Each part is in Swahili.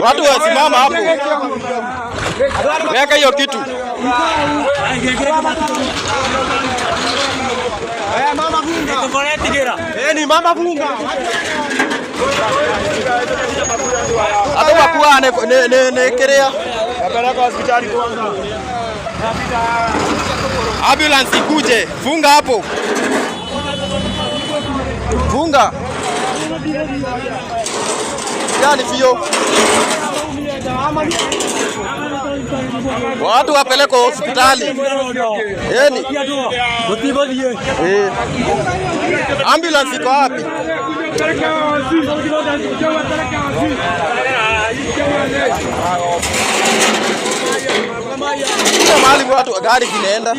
Watu wasimama hapo. Weka hiyo kitu. Mama funga. Ni mama funga. Andũ makuaga nĩ kĩrĩa. Apeleka hospitali kwanza. Ambulance ikuje. Funga hapo. Funga. Yani vio. Watu wapelekwe hospitali. Yani. Eh. Ambulance iko wapi? Kuna mahali watu gari zinaenda.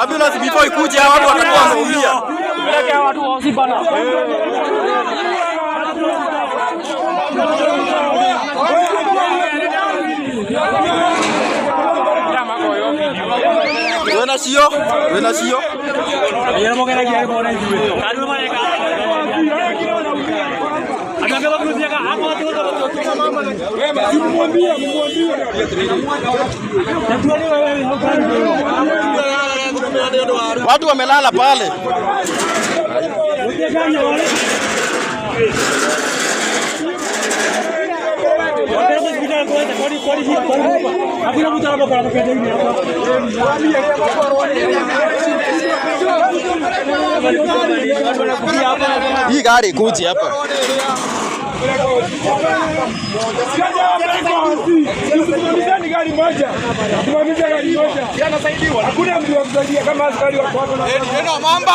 Ambulance before ikuje watu watakuwa wameumia. Wena sio? Wena sio? Watu wamelala pale. Hii gari ikuje hapa. Simamizeni gari moja. Simamiza gari moja. Hakuna mtu wa kusaidia kama askari wako hapo na. Neno mamba.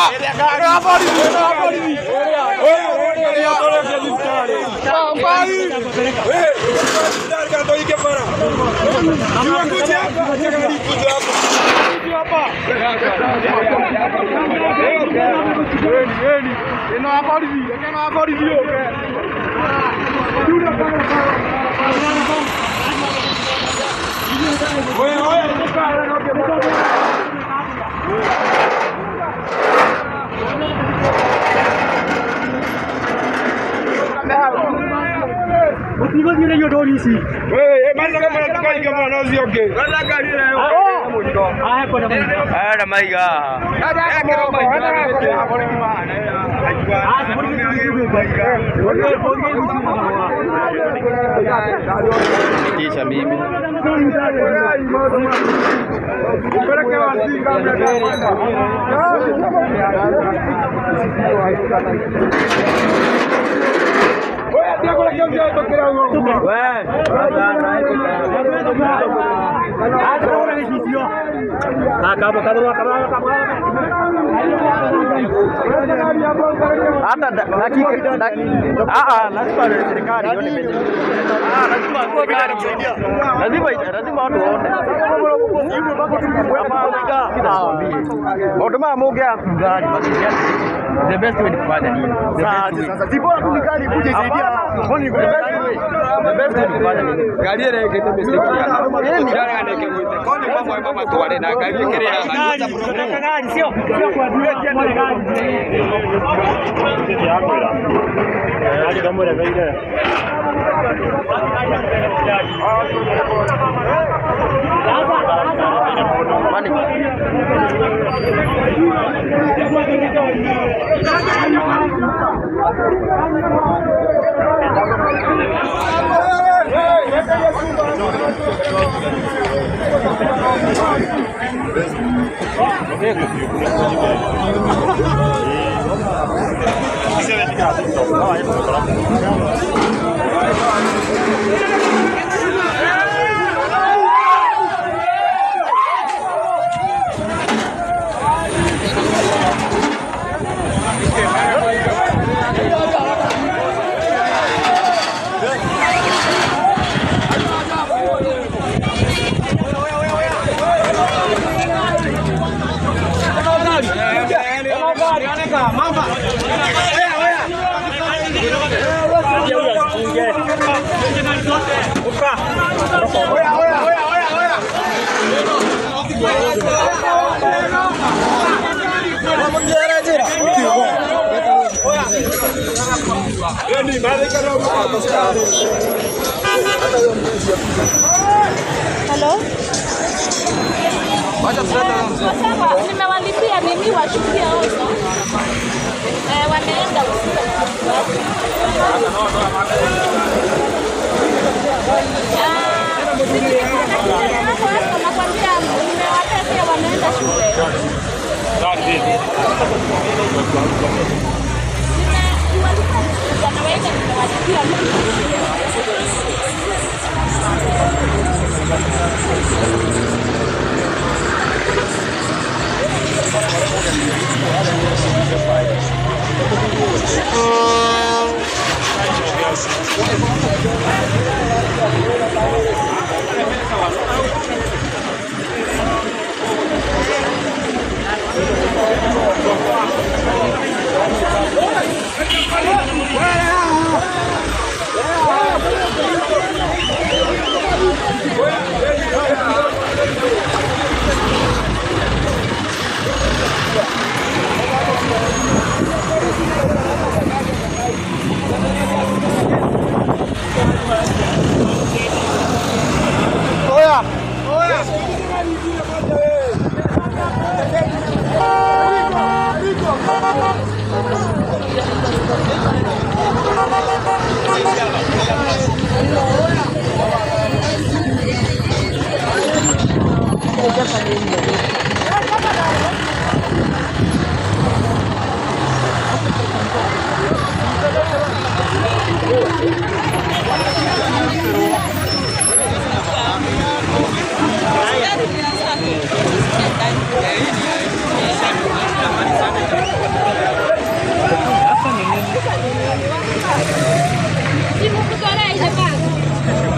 Kisha mimi. Hata dakika lazima serikali ione venye. Lazima serikali lazima lazima watu waone. Maũndũ maya mũngĩaga the best way ni kufanya nini? The best way. Sasa si bora tu ni gari ikuje isaidie. Kwani the best way? The best way ni kufanya nini? Ngari ĩrĩa ĩkĩte mistake ya ndarega neke gwĩte ko nĩ mamwe mamatware na ngari ĩkĩrĩ haha. Money. Oya, oya, oya, oya, oya. Hello? Sawa, nimewalipia mimi washukia also. Wameenda usiku. Nakwambia nimewapea pia wameenda shule. Nimewalipia kawaida nimewalipia mimi.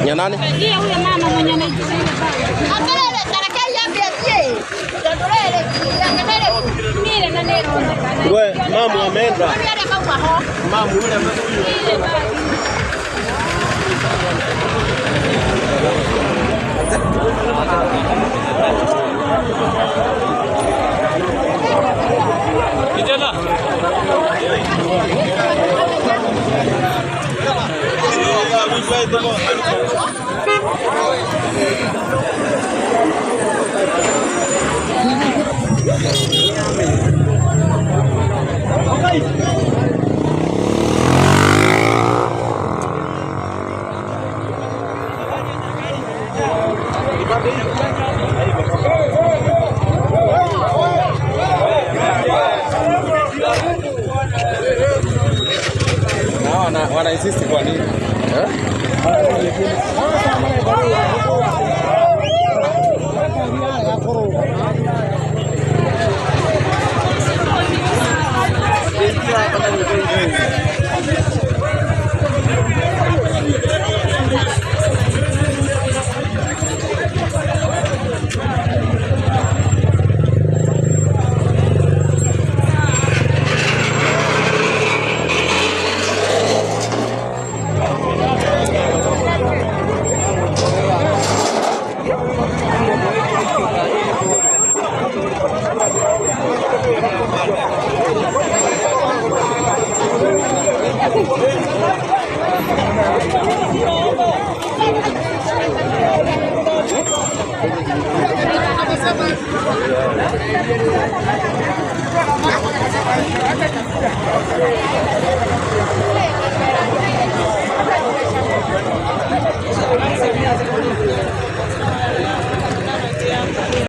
Ya nani? Ndiye huyo mama mwenye anaitisha ile bag. We, mamu ameenda. Mamu yule Ile bag. Na wana insist kwa nini?